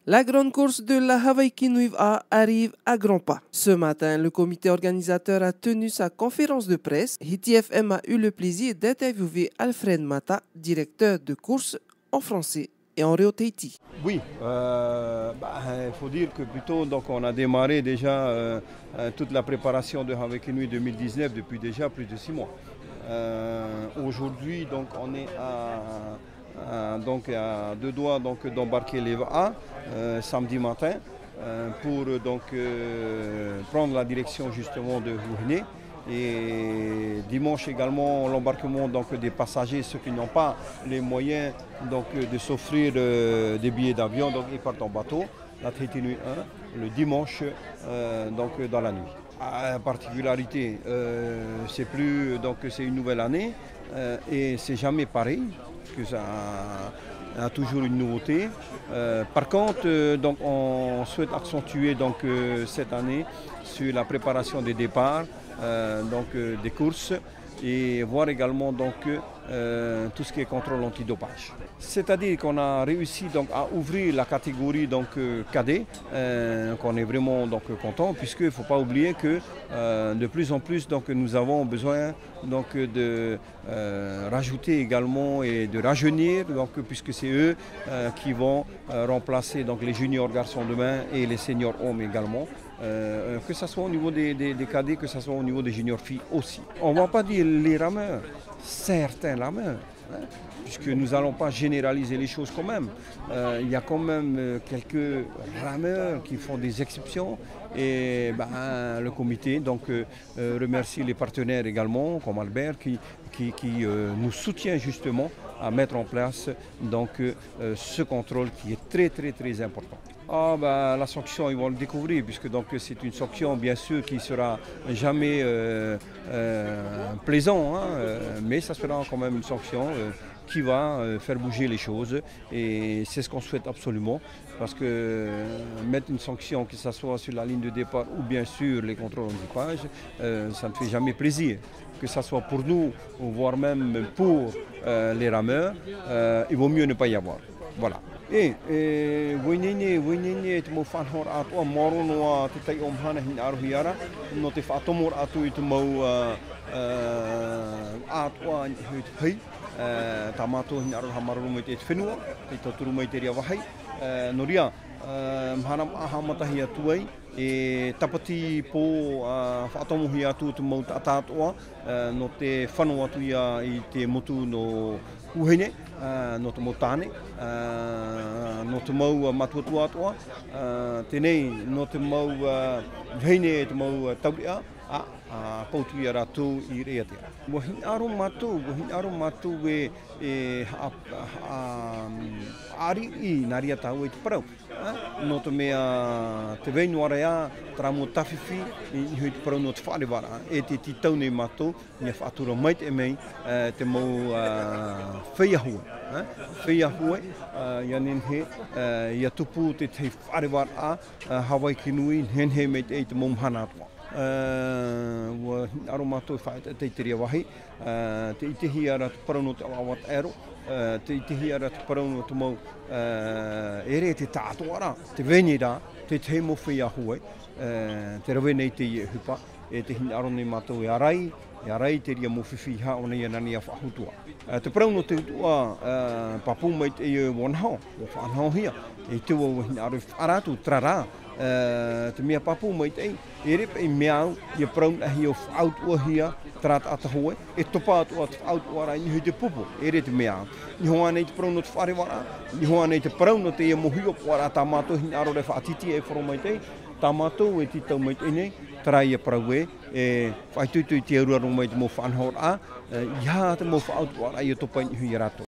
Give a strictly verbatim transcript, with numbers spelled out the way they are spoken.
La grande course de la Hawaiki Nui Vaʻa arrive à grands pas. Ce matin, le comité organisateur a tenu sa conférence de presse. Hiti F M a eu le plaisir d'interviewer Alfred Mata, directeur de course en français et en reo Tahiti. Oui, euh, bah, il faut dire que plutôt, donc, on a démarré déjà, euh, euh, toute la préparation de Hawaiki Nui deux mille dix-neuf depuis déjà plus de six mois. Euh, aujourd'hui, donc, on est à, à, donc, à deux doigts, donc, d'embarquer les vaʻa, euh, samedi matin, euh, pour, donc, euh, prendre la direction justement de Huahine. Et dimanche également, l'embarquement, donc, des passagers, ceux qui n'ont pas les moyens, donc, de s'offrir, euh, des billets d'avion, donc ils partent en bateau, la Tahiti Nui un, le dimanche, euh, donc, dans la nuit. Ah, particularité, euh, c'est plus, donc, c'est une nouvelle année, euh, et c'est jamais pareil, parce que ça a toujours une nouveauté. Euh, par contre, euh, donc, on souhaite accentuer, donc, euh, cette année sur la préparation des départs, euh, donc, euh, des courses, et voir également, donc, euh, tout ce qui est contrôle antidopage. C'est-à-dire qu'on a réussi, donc, à ouvrir la catégorie, donc, euh, cadet, euh, qu'on est vraiment, donc, content, puisqu'il faut pas oublier que, euh, de plus en plus, donc, nous avons besoin, donc, de, euh, rajouter également et de rajeunir, donc, puisque c'est eux, euh, qui vont, euh, remplacer, donc, les juniors garçons demain et les seniors hommes également. Euh, que ça soit au niveau des, des, des cadets, que ça soit au niveau des juniors filles aussi. On va pas dire les rameurs, certains rameurs, hein, puisque nous allons pas généraliser les choses quand même. Euh, il y a quand même, euh, quelques rameurs qui font des exceptions et, ben, le comité, donc, euh, euh, remercie les partenaires également, comme Albert, qui, qui, qui, euh, nous soutient justement à mettre en place, donc, euh, ce contrôle qui est très, très, très important. Ah, ben, la sanction, ils vont le découvrir, puisque donc c'est une sanction, bien sûr, qui sera jamais, euh, euh, plaisant, hein, euh, mais ça sera quand même une sanction, euh, qui va, euh, faire bouger les choses, et c'est ce qu'on souhaite absolument, parce que, euh, mettre une sanction, que ça soit sur la ligne de départ ou bien sûr les contrôles antidopage, euh, ça ne fait jamais plaisir, que ça soit pour nous, voire même pour, euh, les rameurs, euh, il vaut mieux ne pas y avoir. Voilà. E, e, ʻua ineine, ʻua ineine e te mau faʻanahoraʻa atoʻa, maoro noa te taiʻo mahana hinaʻaro hia ra, nō te faʻatomoraʻa atu i te mau, ā, ā, atoʻa i te pahi, ā, tā mātou hinaʻaro haʻamāuruuru mai te fenua, tei tauturu mai te reira vāhi, ā, nō reira, ā, mahana maʻa haʻamata hia atu ai, e tāpati pō, ā, faʻatomo hia atu te mau taʻata atoʻa, ā, nō te fano atu ia i te motu nō Huahine, ā, nō te mau tāne, ā, nō te mau, ā, mātuatua atoʻa, ā, teie nei, nō te mau, ā, vahine, te mau, ā, taureʻa, ā, ā, pau atu ia rātou i Raʻiātea. ʻUa hinaʻaro mātou, ʻua hinaʻaro mātou e, e, haʻa-, haʻa-, ʻāriʻi nā reira tāua i te parau. Ā, nō te mea, tē vai noa ra terā mau tāfifi i niʻa i te parau nō te faʻarevaraʻa, e tē tītau nei mātou, ʻia faʻatura maitaʻi mai, ā, te mau, ā, feiā hoe, ā, feiā hoe, ā, ʻia nehenehe, ā, ʻia tupu te tahi faʻarevaraʻa, ā, Hawaiki nui, nehenehe maitaʻi i te mau mahana atoʻa. Ā, ʻua hinaʻaro mātou e faʻaʻetaʻeta i te reira vāhi, ā, tē ʻitehia ra te parau nō te ʻavaʻava taʻero, ā, tē ʻitehia ra te parau nō te mau, ā, ʻeʻere te taʻatoʻaraʻa, tē vai nei rā te tahi mau feiā hoe, ā, tē rave nei i teie ʻohipa, e tē hinaʻaro nei mātou e ārai, e ārai i te reira mau fifi ʻaore ʻia nā reira faʻahou atoʻa. Ā, te parau nō te utuʻa, ā, pāpū maitaʻi e ʻua naho, ʻua faʻanahohia, e te ʻua, ʻua hinaʻaro e faʻaara atu, terā rā, ā, te mea pāpū maitaʻi, ʻeʻere paʻi mea au, ʻia parau nā hia ʻo faʻautuʻahia terā taʻata hoe, e topa atoʻa te faʻautuʻaraʻa i niʻa i te pupu, ʻeʻere te mea au. Noa ānei te parau nō te faʻarevaraʻa, noa ānei te parau nō teie mau hiʻopoʻaraʻa tā mātou hinaʻaro ra e faʻatītīʻaifaro maitaʻi, tā mātou e tītau maitaʻi nei, terā ïa parau ē, e faʻaitoito i te aruaru mai te mau faʻanahoraʻa, e, ʻeiaha te mau faʻautuʻaraʻa ʻia topa i niʻa ia rātou.